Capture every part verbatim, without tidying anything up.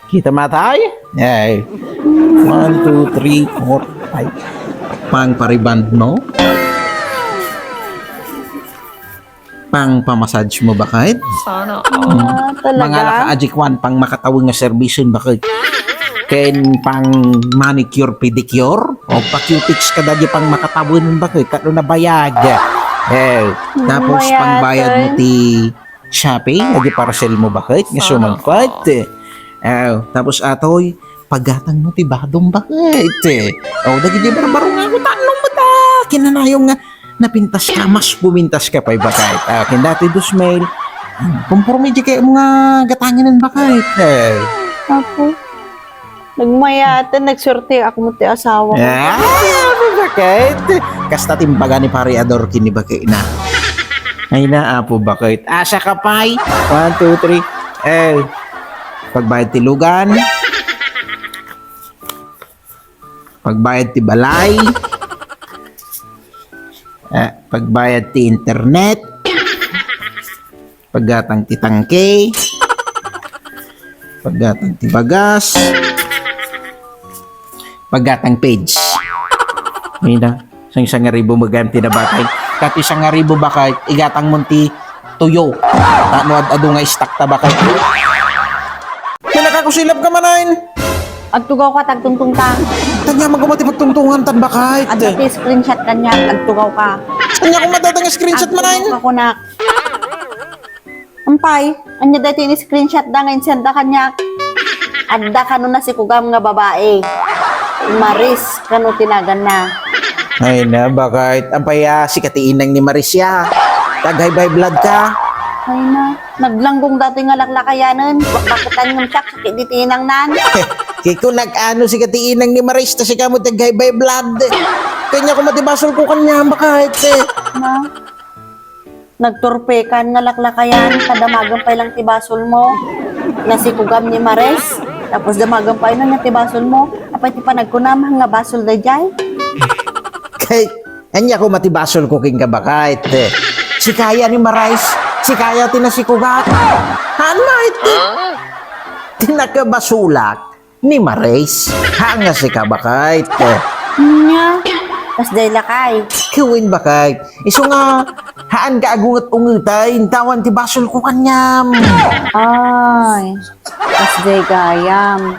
Kita matay? Ay. One, two, three, four, five. Pang pariband mo? Pang pamassage mo, bakit? Sana all. Ah, talaga? Mangala ka, Ajikwan, pang makatawi nga serbisin, bakit? Ken pang manicure, pedicure? O pa Q-tips ka dadi pang makatawi, bakit? Kano nabayag? Eh, tapos pang bayad mo ti Shopee, adi parcel mo, bakit? Nga sumangkot. Ah, tapos atoy, paggatang mo ti badom, bakit? Oh, dagiti barbaro nga ako, tanong mo ta. Kinanayon nga, napintas ka, mas pumintas ka pa'y bakit? Ah, ken dati dos mil. Komporme di kayo mga gatanginan, bakit? Eh. Apo. Nagmayaten, nagsuerte ako mo ti asawa ko. Ah, bakit? Kasta timbaga ni Pare Ador kini bakit na. Ay na, apo, bakit? Asa ka pa'y? One, two, three. Eh, pagbayad ti lugan. Pagbayad ti balay. Eh, pagbayad ti internet. Paggatang ti tangke. Paggatang ti bagas. Paggatang page. Nina, sang sangaribo mo gayam ti nabatay. Kati sangaribo bakay, igatang mo ti tuyo. Tano ad-adu nga istak ta bakay. Pinakakusilap ka manain. Agtugaw ka, tagtungtong ka. Tanya, magumati pagtungtungan tan bakay. Adda ti screenshot kanya, agtugaw ka. Tanya, kung madadang screenshot manain. Agtugaw ka, kunak. Ampay, anya daytoy in-screenshot da nga insenda kaniak? Adda kano nasikugam nga babae. Maris kano tinaganna. Ay na, bakit? Ampay, ah, sika ti inang ni Maris ya. Tag-high blood ka. Ay na, naglanggong datoy nga laklakayanen. Bakit ngem siak sakit di tinangnan? Kiko nag-ano sika ti inang ni Maris, ta sika mo tag-high blood. Kanya ko matibasol ko kanya, bakit? Ma, nagturpekan nga laklakayan, ta damagen pay lang ti basol mo. Nasikugam ni Mares, tapos damagen pay lang ti basol mo. Apay ti panagkunam nga basol dayjay? Kay, anya ko matibasol ko king kabakait. Sikaya ni Marais, sikaya ti nasikugak. Haan, mait ti, ti nakabasolak ni Maris. Haan nga sika, bakait. Nya, kasjay lakay. Kiwin, bakait. Isu nga, haan ka agunget-ungetay, intawan ti basol ko kaniam. Ay, kasjay gayam.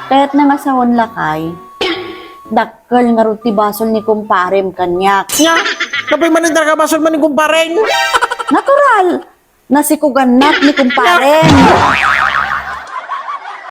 Kayat na nga sawen lakay, dakkel ngarud ti basol ni kumparem kaniak. Nya, napay manen talaga basol man ni kumpareng? Natural. Nasikugannak ni kumparem.